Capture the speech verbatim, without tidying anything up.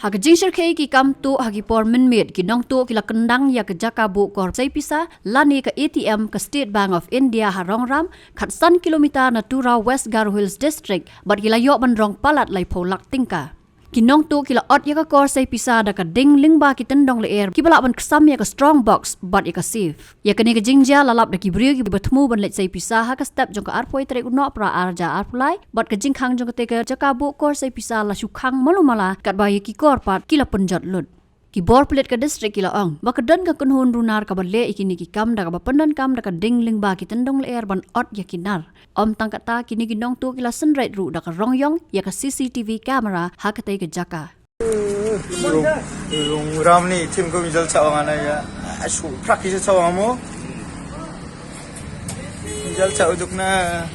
Ha ka jingshyrkhei ki kam tuh ha ki por mynmiet, ki nongtuh ki la kyndang ïa ka jaka buh kor sei pisa lane ka A T M ka State Bank of India ha Rongram, khatsan kilometer na Tura, West Garo Hills District, bad ki la ïoh ban rong palat laiphew lak tyngka. Ki nongtuh ki la ot ïa ka kor sei pisa da ka ding lyngba ki tyndong lyer kiba lah ban ksam ïa ka strong box bad ïa ka safe. Ïa kane ka jingjia la lap da ki briew kiba thmu ban leit sei pisa ha ka step jong ka arphew tarik u Nohprah ar hajar arphew lai, bad ka jingkhang jong kata ka jaka buh kor sei pisa la shu khang malu mala, katba ïa ki kor pat ki la pynjot lut. Ki bor pulit ka district ki la ong ba ka don ka kynhun runar kaba leh ïa kine ki kam da kaba pyndonkam da ka ding lyngba ki tyndong lyer ban ot ïa ki nar. Ym tang kata, kine ki nongtuh ki la synreit ruh da ka rong ïong ïa ka C C T V camera ha katei ka jaka. Rung, rung ram ni, tim ko mi jal chak wan ana ïa. Asu, prak ki jal chak wan mo. Mi jal chak u duk na.